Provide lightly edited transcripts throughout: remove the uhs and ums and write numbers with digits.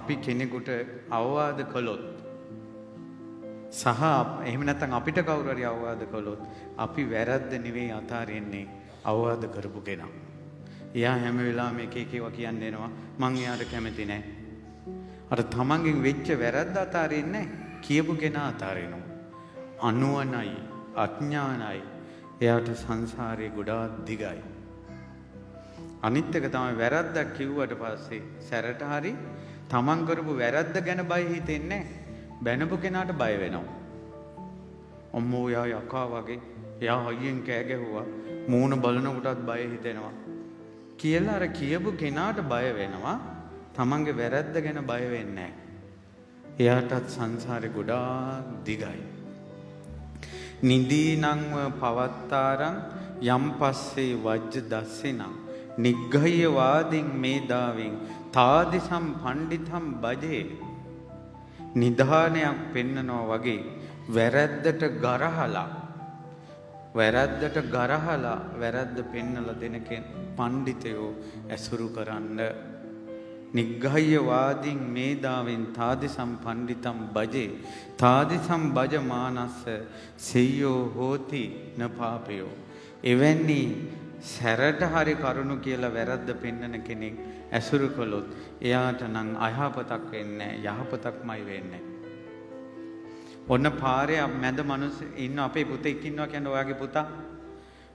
අපි කෙනෙකුට අවවාද කළොත් සහ එහෙම නැත්නම් අපිට කවුරු හරි අවවාද කළොත් අපි වැරද්ද නෙවෙයි අතාරින්නේ, අවවාද කරපු කෙනා. එයා හැම වෙලාවෙම එක එක ඒවා කියන්න එනවා. මං එයාට කැමති නෑ. අර තමන්ගෙන් වෙච්ච වැරද්ද අතාරින්නේ නෑ. කියපු කෙනා අතාරිනවා. අනුවණයි, අඥානයි. එයාට සංසාරේ ගොඩාක් දිගයි. අනිත් එක තමයි වැරද්දක් කිව්වට පස්සේ සැරට හරි තමන් කරපු වැරද්ද ගැන බය හිතෙන්නේ නෑ. බැනපු කෙනාට බය වෙනවා. අම්මෝ එයා යකා වගේ, එයා හයියෙන් කෑ ගැහුවා, මූණ බලනකොටත් බය හිතෙනවා කියලා අර කියපු කෙනාට බය වෙනවා. තමන්ගේ වැරද්ද ගැන බය වෙන්නේ නෑ. එයාටත් සංසාරේ ගොඩාක් දිගයි. නිදීනංව පවත්තාරං යම් පස්සේ වජ්ජ දස්සෙනං නිග්ගහ්‍ය වාදින් මේදාවෙන් තාදිසම් පණ්ඩිතම් බජේ. නිධානයක් පෙන්නනවා වගේ වැරද්දට ගරහලා, වැරද්දට ගරහලා වැරද්ද පෙන්නලා දෙන පණ්ඩිතයෝ ඇසුරු කරන්න. නිග්ගහ්‍ය වාදින් මේදාවෙන් තාදිසම් පණ්ඩිතම් බජේ තාදිසම් බජ මානස්ස සෙය්‍යෝ හෝති න පාපයෝ. එවැනි සැරට හරි කරුණු කියලා වැරද්ද පෙන්නන කෙනෙක් ඇසුරු කළොත් එයාට නම් අයහපතක් වෙන්නේ යහපතක්මයි වෙන්නේ. ඔන්න පාරේ මැද මිනිස් ඉන්න, අපේ පුතෙක් ඉන්නවා කියන්නේ ඔයාගේ පුතා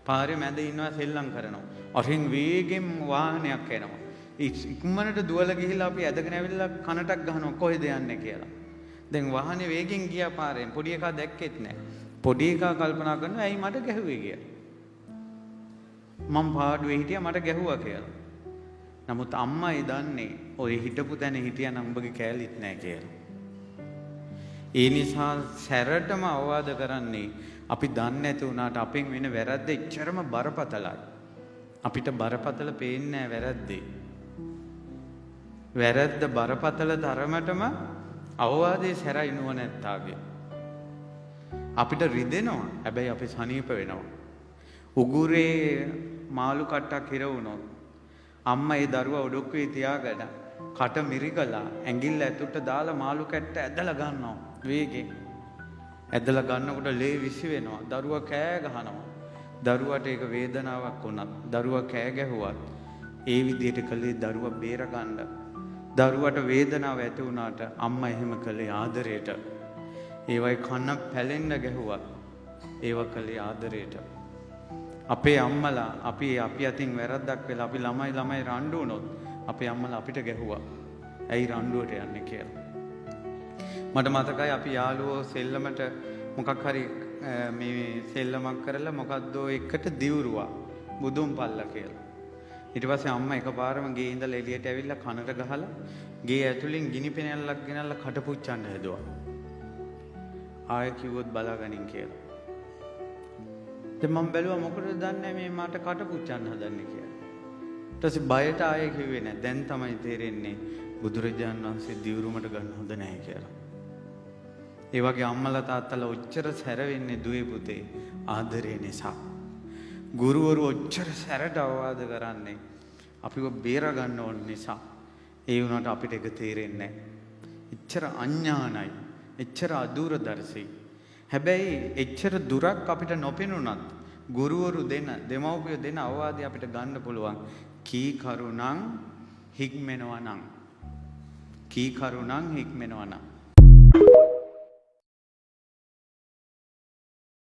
පාරේ මැද ඉන්නවා සෙල්ලම් කරනවා. අරින් වේගෙන් වාහනයක් එනවා. ඉක්මනට දුවලා ගිහිල්ලා අපි ඇදගෙන ඇවිල්ලා කනටක් ගහනවා කොහෙද යන්නේ කියලා. දැන් වාහනේ වේගෙන් ගියා පාරෙන්, පොඩි එකා දැක්කෙත් නෑ. පොඩි එකා කල්පනා කරනවා ඇයි මට ගැහුවේ කියලා. මං පාඩුවේ හිටියා මට ගැහුවා කියලා. නමුත් අම්මා ඒ දන්නේ ඔය හිටපු තැන හිටියා නම් උඹගේ කෑලිත් නෑ කියලා. ඒ නිසා සැරටම අවවාද කරන්නේ අපි දන්නේ නැති වුණාට අපෙන් වෙන වැරද්ද එච්චරම බරපතලයි. අපිට බරපතල පේන්නේ නෑ වැරද්දේ. වැරද්ද බරපතල තරමටම අවවාදයේ සැරයි නුවණැත්තාගේ. අපිට රිදෙනවා, හැබැයි අපි සනීප වෙනවා. උගුරේ මාළු කට්ටක් හිර වුණොත් අම්මා ඒ දරුවා ඔඩොක්කුවේ තියාගෙන කට මිරිකලා ඇඟිල්ල ඇතුළට දාලා මාළු කැට්ට ඇදලා ගන්නවා වේගෙන්. ඇදලා ගන්නකොට ලේ විසි වෙනවා. දරුවා කෑ ගහනවා. දරුවාට ඒක වේදනාවක් වුණත්, දරුවා කෑ ගැහුවත් ඒ විදිහට කළේ දරුවා බේර ගන්න. දරුවාට වේදනාව ඇති වුණාට අම්මා එහෙම කළේ ආදරයට. ඒවයි කන පැලෙන්න ගැහුවත් ඒව කළේ ආදරයට. අපේ අම්මලා අපි අපි අතින් වැරද්දක් වෙලා අපි ළමයි ළමයි රණ්ඩු වුණොත් අපේ අම්මලා අපිට ගැහුවා. ඇයි රණ්ඩුවට යන්නේ කියලා. මට මතකයි අපි යාළුවෝ සෙල්ලමට මොකක් හරි මේ සෙල්ලමක් කරලා මොකද්දෝ එකට දිවුරුවා බුදුන් පල්ලා කියලා. ඊට පස්සේ අම්මා එකපාරම ගේ ඉඳලා එළියට ඇවිල්ලා කනට ගහලා ගේ ඇතුලෙන් ගිනි පෙනැල්ලක් ගෙනල්ලා කට පුච්චන්න හැදුවා. ආයෙ කිව්වොත් බලාගනින් කියලා. දැන් මම බැලුවා මොකටද දන්නේ මේ මට කට පුච්චන්න හදන්නේ කියලා. ඊට පස්සේ බයට ආයෙ කිව්වේ නෑ. දැන් තමයි තේරෙන්නේ බුදුරජාණන් වහන්සේ දිවුරුමට ගන්න හොඳ නෑ කියලා. ඒ වගේ අම්මලා තාත්තලා ඔච්චර සැර වෙන්නේ දුවේ පුතේ ආදරේ නිසා. ගුරුවරු ඔච්චර සැරට අවවාද කරන්නේ අපිව බේර ගන්න ඕන නිසා. ඒ වුණාට අපිට ඒක තේරෙන්නේ නෑ. එච්චර අඥානයි, එච්චර අදූරදර්ශී. හැබැයි එච්චර දුරක් අපිට නොපෙනුනත් ගුරුවරු දෙන, දෙමව්පියෝ දෙන අවවාදය අපිට ගන්න පුළුවන්. කී කරුණං හික්මෙනවා නම්, කී කරුණං හික්මෙනවා නම්.